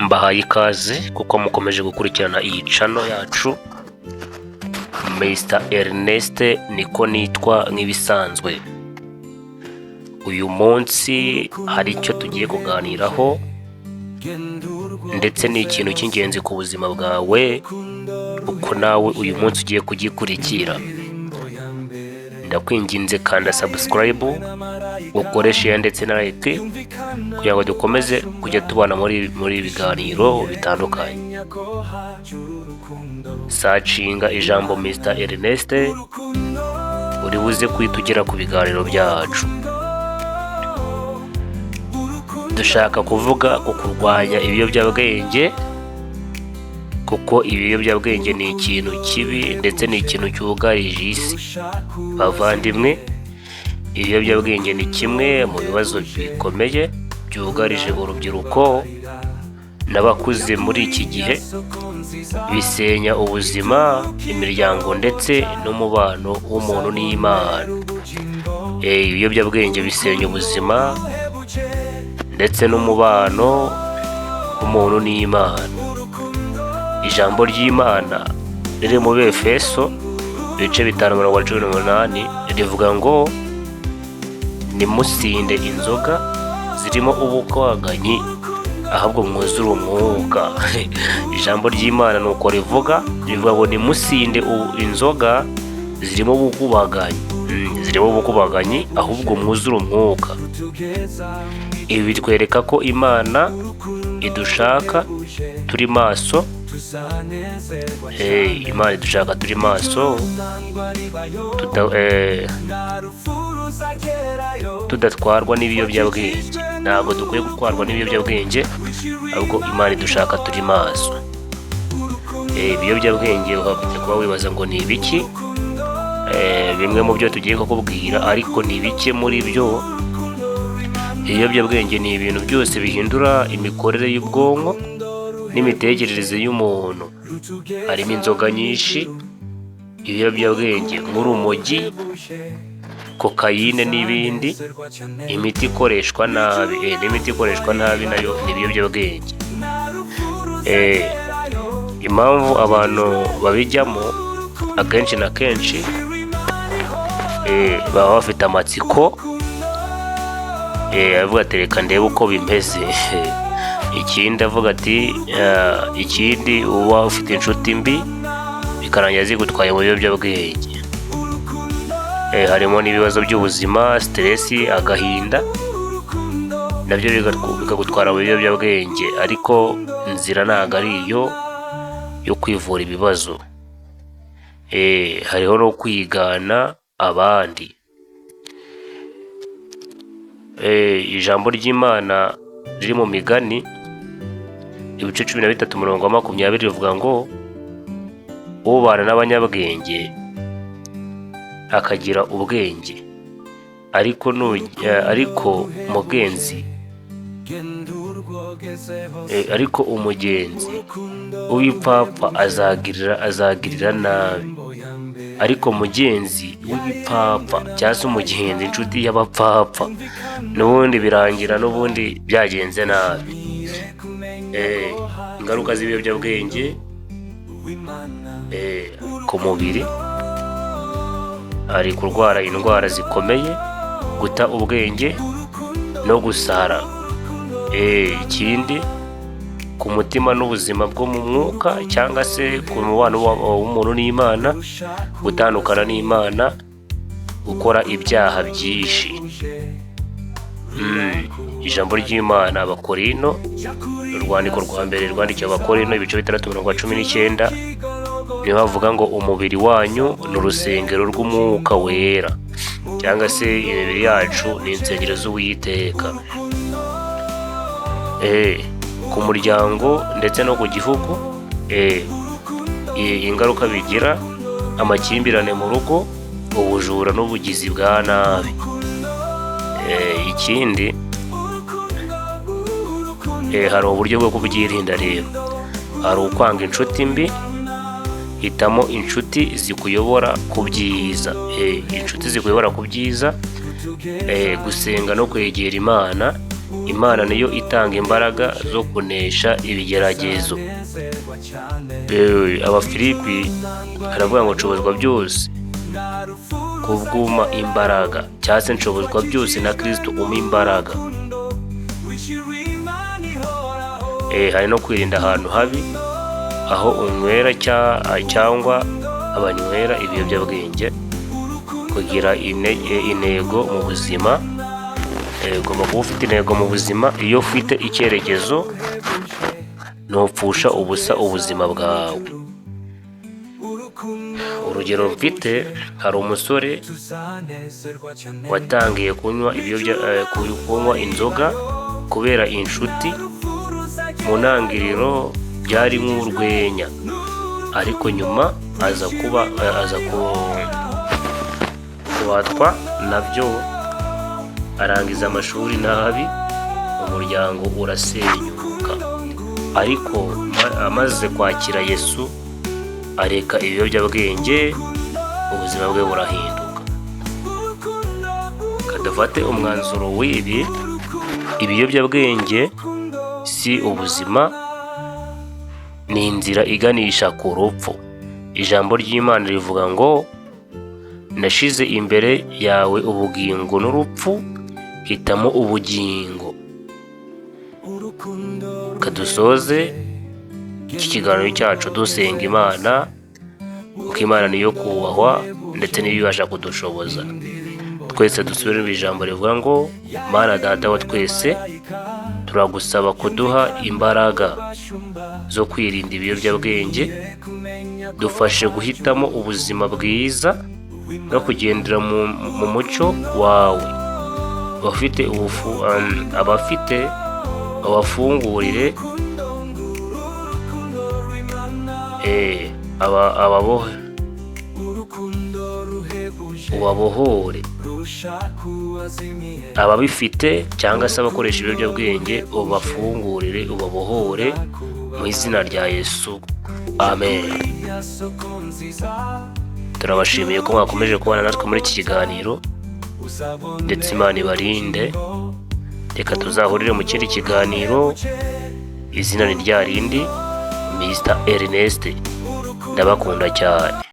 Mbahaye ikaze kuko mukomeje gukurikirana iyi channel yacu. Mr Ernest niko nitwa nk'ibisanzwe. Uyu munsi hari icyo tugiye kuganiraho, ndetse ni ikintu cy'ingenzi ku buzima bwawe, uko nawe uyu munsi ugiye kugikurikira. Ndakwinginze, kanda subscribe, ukore share ndetse na like kugira ngo dukomeze kujya tubana muri ibi biganiro bitandukanye. Searchinga ijambo Mr Ernest, uri buze guhita ugera ku biganiro byacu. Dushaka kuvuga ku kurwanya ibiyobyabwenge, kuko ibiyobyabwenge ni ikintu kibi ndetse ni ikintu cyugarije isi. Bavandimwe, ibiyobyabwenge ni kimwe mu bibazo bikomeye byugarije urubyiruko n'abakuze muri iki gihe. Bisenya ubuzima, imiryango ndetse n'umubano w'umuntu n'Imana. Ibiyobyabwenge bisenya ubuzima ndetse n'umubano w'umuntu n'Imana. Ijambo ry'Imana riri mu Befeso ibice 5 umurongo 18 rivuga ngo: "Nimusinde inzoga zirimo ubukubaganyi, ahubwo mwuzure Umwuka." Ijambo ry'Imana ni uko rivuga, rivuga ngo: "Nimusinde inzoga zirimo ubukubaganyi, zirimo ubukubaganyi, ahubwo mwuzure Umwuka." Ibi bitwereka ko Imana idushaka turi maso. Imana idushaka turi maso, tudatwarwa n'ibiyobyabwenge. Ntabwo dukwiye gutwarwa n'ibiyobyabwenge, ahubwo Imana idushaka turi maso. Ibiyobyabwenge ukajya kuba wibaza ngo ni ibiki? Bimwe mu byo tugiye kukubwira, ariko ni bike muri byo. Ibiyobyabwenge ni ibintu byose bihindura imikorere y'ubwonko n'imitekerereze y'umuntu. Harimo inzoga nyinshi, ibiyobyabwenge nk'urumogi, kokayine n'ibindi, imiti ikoreshwa nabi. N'imiti ikoreshwa nabi nayo ni ibiyobyabwenge. Impamvu abantu babijyamo, akenshi na kenshi baba bafite amatsiko, avuga ati: "Reka ndebe uko bimeze." Ikindi avuga ati ikindi uba ufite inshuti mbi, bikarangira zigutwaye mu biyobyabwenge. Harimo n'ibibazo by'ubuzima, stress, agahinda, nabyo bikagutwara mu biyobyabwenge. Ariko inzira ntabwo ari iyo yo kwivura ibibazo. Hariho no kwigana abandi. Ijambo ry'Imana riri mu Migani ibice 13 umurongo wa 20 rivuga ngo: "Ubana n'abanyabwenge akagira ubwenge, ariko umugenzi w'ibipfapfa azagirira nabi." Ariko mugenzi w'ibipfapfa, cyangwa se umugenzi, inshuti y'abapfapfa, n'ubundi birangira n'ubundi byagenze nabi. Ingaruka z'ibiyobyabwenge ku mubiri: hari kurwara indwara zikomeye, guta ubwenge no gusara. Ikindi, ku mutima n'ubuzima bwo mu mwuka, cyangwa se ku mubano w'umuntu n'Imana, gutandukana n'Imana, gukora ibyaha byinshi. Ijambo ry'Imana, Abakorino, urwandiko rwa mbere rwandikiwe Abakorino, ibice 6 umurongo 19, niho havuga ngo: "Umubiri wanyu ni urusengero rw'Umwuka Wera", cyangwa se imibiri yacu ni insengero z'Uwiteka. Ku muryango ndetse no ku gihugu, ingaruka bigira: amakimbirane mu rugo, ubujura n'ubugizi bwa nabi. Ikindi, hari uburyo bwo kubyirinda rero. Hari ukwanga inshuti mbi, hitamo inshuti zikuyobora ku byiza, inshuti zikuyobora ku byiza, gusenga no kwegera Imana. Imana niyo itanga imbaraga zo kunesha ibigeragezo. Abafilipi haravuga ngo nshobozwa byose kubw'umpa imbaraga, cyangwa se nshobozwa byose na Kristo umpa imbaraga. Hari no kwirinda ahantu habi aho unywera cyangwa abanywera ibiyobyabwenge. Kugira intego mu buzima, ugomba kuba ufite intego mu buzima. Iyo ufite icyerekezo ntupfusha ubusa ubuzima bwawe. Urugero mfite, hari umusore watangiye kunywa kunywa inzoga kubera inshuti. Mu ntangiriro byari nk'urwenya, ariko nyuma aza kuba aza kubatwa nabyo, arangiza amashuri nabi, umuryango urasenyuka. Ariko amaze kwakira Yesu, areka ibiyobyabwenge, ubuzima bwe burahinduka. Kadufate umwanzuro w'ibi: ibiyobyabwenge si ubuzima, ni inzira iganisha ku rupfu. Ijambo ry'Imana rivuga ngo nashize imbere yawe ubugingo n'urupfu, hitamo ubugingo. Kadusoze iki kiganiro cyacu dusenga Imana, kuko Imana niyo kubahwa ndetse niyo ibasha kudushoboza. Twese dusubire mu ijambo rivuga ngo: Mana Data wa twese, turagusaba kuduha imbaraga zo kwirinda ibiyobyabwenge. Dufashe guhitamo ubuzima bwiza no kugendera mu mucyo wawe. Abafite abafungurire, ababohe ubabohore, ababifite cyangwa se abakoresha ibiyobyabwenge ubafungurire, ubabohore mu izina rya Yesu, amen. Turabashimiye ko mwakomeje kubana natwe muri iki kiganiro, ndetse Imana ibarinde. Reka tuzahurire mu kindi kiganiro. Izina ni rya rindi, Mr Ernest. Ndabakunda cyane.